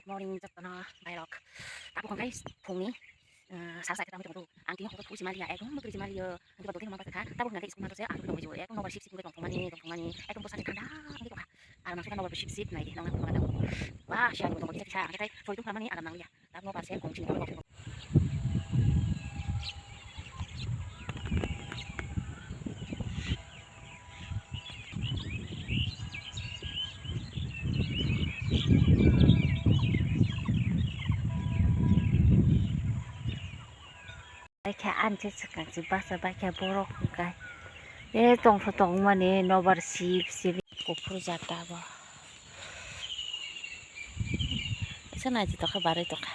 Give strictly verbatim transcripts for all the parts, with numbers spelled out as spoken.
Morning jotono bhai rok. Tabuk hwnkhe phungni, ah, sal side tamo tongthu. Ang tini hokhe phusi maliya, ekdom bwkri si maliya. Hwnkhe ba dotino mapha kha. Tabuk hwnkhe school mato se ang tongwi ekdom nobar sip sip wngwi tong thangmani, tong thangmani. Ekdom bwsani thanda wngwi tongkha. Aro nang sukha nobar sip sip nai di, nang nang tongkha tabuk. Ba siya tongkha kisa kisa, ang khe tai soi tong thangmani, aro nang ya. Tabuk nobar se kong chini tongwi tong. Baikha ani se swkang se basa baikha borok hwnkhe. E tongtho tongmani nobar sip sip kuphur jata bo. Esa naithotok khe barwi tongkha.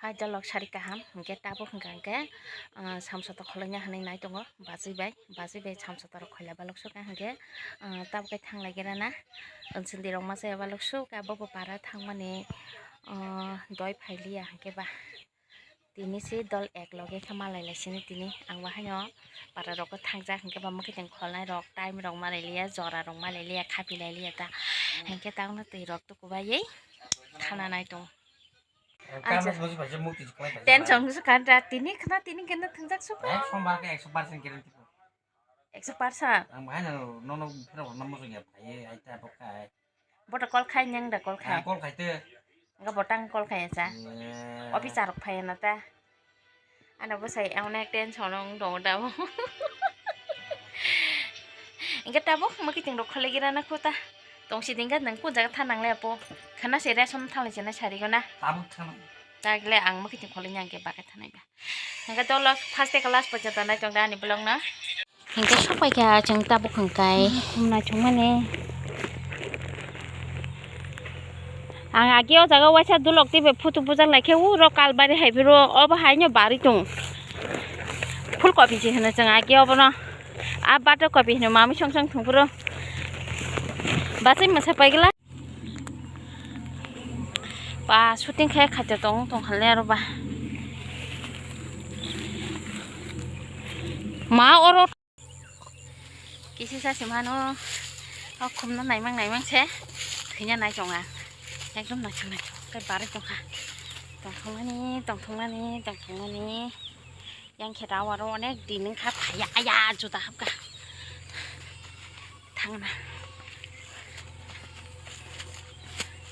Hai dolok sari kaham, hwnkhe tabuk hwnkha hwnkhe, ah, samsok to khwlaina hinwi nai tongo, bachwi bai, bachwi bai samsok to rok khwlai balok sukha hwnkhe, ah, tabuk khe thanglai gira na, onsindi rok masa ya balok sukha, bobo para thangmani, ah, doi phailiya hwnkhe ba. Tini se dol ek loge khe malai lai sini tini, ang bo haino para rok thangjak hwnkhe ba mwkhitwng kholnai rok, time rok malai liya, jora rok malai liya, khapi lai liya ta, hwnkhe tabukno twi rok tukubai thana nai tongo. Ang se tension se kanta tini khna tini khna thwngjak suka. Eh, sombar khe ekso percent guarantee ko. Ekso percent. Ang bahai no, no, no, phira no mo ya phai, ai ta bo khai. Bota call khai nyang da call khai. Ah, call khai te. Nga botang call khai sa. Eh. Officer rok phai na ta. Ano bwsai onek tension wng tongo da bo. Hwnkhe tabuk mwkhitwng rok khwlai gira na kho ta. Tongsi dingkha nwng kun jaga thanang le apo. Khana se ration thanglai se na sari go na. Tabuk thanang. Tagle ang mwkhitwng khwlai nyang khe bakai thanai ba. Hwnkhe dolo first class poito tonai tong da ani vlog no. Hingke sopai kha chwng tabuk hwnkhe. Naithokmani. Ang agi o jaga waisa dulok tei bai photo bujak lai khe uro kalbari hai phiro obo hai no barwi tong. Phul kopi se hwno chwng agi obono. A bato kopi hwno mami song song thung phuro. Bachai mwsa pai gla. Ba shooting khe khaito tong tong kha le aro ba. Ma oro. Kisi sa se mano. O khumno naimang naimang se. Thwina nai tonga. Ekdom naithok naithok khe barwi tongkha. Tongthokmani, tongthokmani, tongthokmani. Yang khe tower o onek din wngkha phaiya, aya, juda hapkha. Thangna.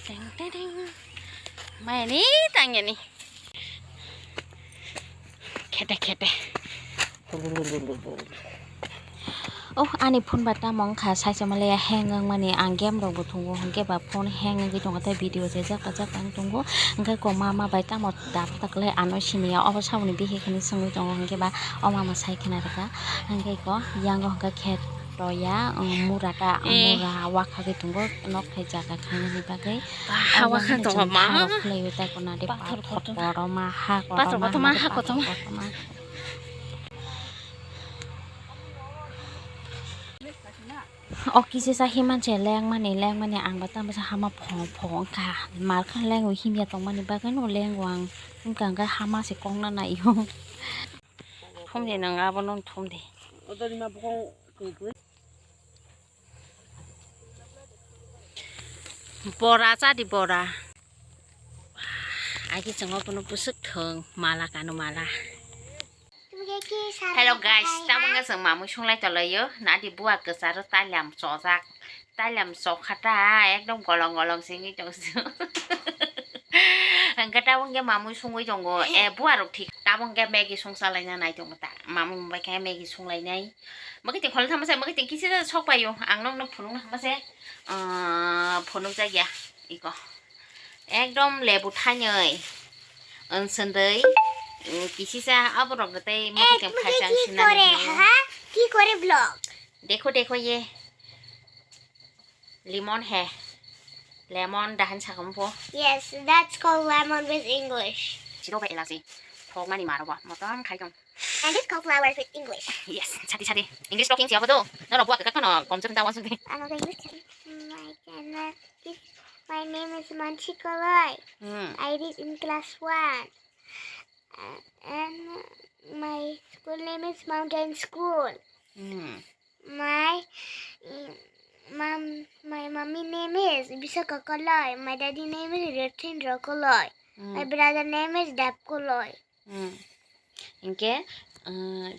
Teng, teng, teng. Maya ni tangya ni. Khete, khete. Oh, ani phone ba tamo wngkha, saisa malaya hang wngmani, ang game rok bo thungo, hwnkhe ba phone hang wngwi tongo, tei video se jak ta jak ta wng tongo, hwnkhe ko mama bai tamo da phatak le ano siniya, obo saboni bihik hinwi swngwi tongo, hwnkhe ba o mama sai khna rwkha, hwnkhe ko yango hwnkhe khe toya, um, mura ta, eh, mura wakha khe tongo, nok thai jaga khainani bagwi. Ba, o hawa yang khe tongo chwng ma. Harok khwlaiwi tei kona de pathor pathor kotorma, ha pathor kotorma, kotorma, ha pathor kotorma. Kotorma. O kisi sa himan se lengmani, lengmani ang bo tamo sa hama phong phong wngkha. Mar khe lengwi himya tongmani bagwi no lengo ang. Wngkha hwnkhe hama se kok na nai o. Thumdi nang abono thumdi. Bora chadi bora. Agi chwng obono bwswk thwng mala kanu mala. Hello guys, tabuk wngkha chwng mamui sunglai tonglaio. Nadi bua kwcharo tailam chojak. Tailam chokha ta ekdom golong golong se wngwi tong. Hwnkhe tabuk wngkhe mamui sungwi tongo. Eh, bua rok thik. Tabuk wngkhe Maggie sung chalaina nai tongo ta. Mamui bai khe Maggie sunglainai. Mwkhitwng khol thangma se, mwkhitwng kisa sok paio. Ang nokno phunukna thangma se, ah, phunukjak ya. Iko. Ekdom lebu thainwi. Onsondwi. Mm, kisisa aborok tei mwkhitwng phaisa sinani. Ki kore vlog? Dekho, dekho ye. Lemon hai. Lemon dahan sakam po. Yes, that's called lemon with English. Chiro ba elasi. Thok mani maro ba. Motom khai tong. And it's called flowers with English. Yes, chati chati. English talking siya ko do. No, no, buat ka no. Kom chun ta wan sudi. Ano English chati. My channel is, my name is Manchi Kolai. Hmm. I read in class one. Uh, and my school name is Mountain School. Hmm. My, mm, Mom, my mommy name is Visakha Koloi. My daddy name is Rathendra Koloi. Hmm. My brother name is Deb Koloi. Hmm. Hingke, uh,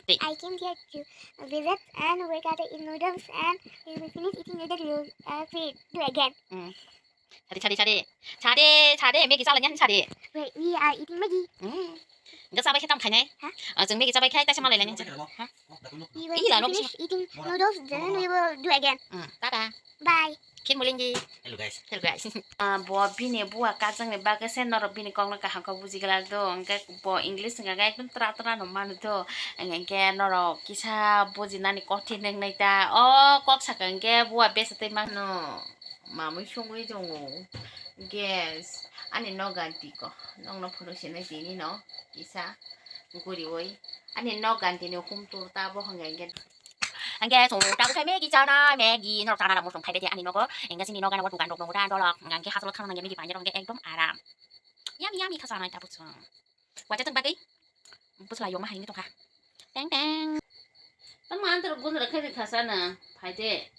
tei. I came here to visit and we got to eat noodles and we will finish eating noodles, you, uh, we do again. Hmm. Sade, sade, sade. Sade, sade, Maggie chala nyan sade. Wait, we are eating Maggie. Hmm. Hingke chabai khe tam khainai? Ha? Ah, chwng Maggie chabai khe taisa malai lainai. Ha? We will Ih, lano finish eating noodles, then we will do again. Hmm. Tata. Bye. Khin mulingi. Hello guys. Hello guys. Ah, bo bini bua kajangni bagwi se norok bini kokno kaham khe buji glak do. Hingke bo English hingka khe ekdom tra tra no manu do. Hingke norok kisa bujinani kothin wngnai ta. O kok saka hingke bua besa twi mano. Mamui songwi tongo. Gas. Ani nok ganti ko. Nokno phunuk sinai tini no. Kisa. Guriwi. Ani nok ganti ni hum tur ta bo hingke hingke. Hingke chwng tabuk khe Maggie chanai, Maggie norok chana rok mosong khai bede ani nogo. Hingke chini nok gana o dukan rok nongo da dolok. Hingke hachalo thang nangya Maggie painai rok hingke ekdom aram. Yummy, yummy kha chanai tabuk chwng. Wacha chwng bagwi bwsla yongma hai wngwi tongkha. Teng teng. Tamo antor gundra khe kha sana. Phaide.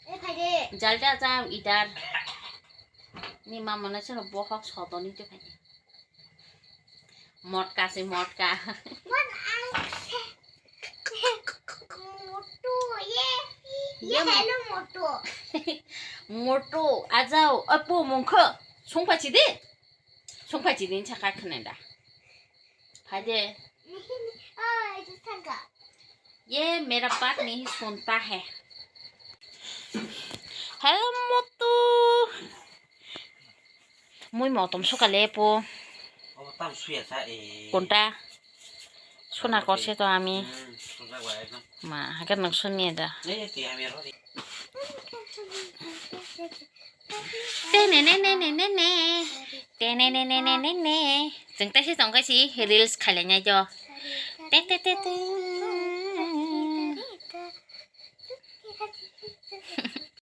E phaide. Jalta cha idar. Ni mama na chano bohok sodoni te phaide. Motka se motka. Motu, ye, ye, ye, hello, Motu. Motu, ajao, apo mungkho. Sungpha chidi. Sungpha chidi ni chaka khne da. Phaide. Oh, itu tangka. Ye mera baat nahi sunta hai. Hello, Motu. Mui motom suka le po. Obo tam suya sa, eh. Kunta? Suna korse to ami. Hmm, suna gua ekdom. Ma, hagar nang sunia da. Eh, ti ami ro di. Te ne ne ne ne ne ne. Te ne ne ne ne ne ne. Chwng taisi tong kaisi reels khailai nai jo. Te te te te.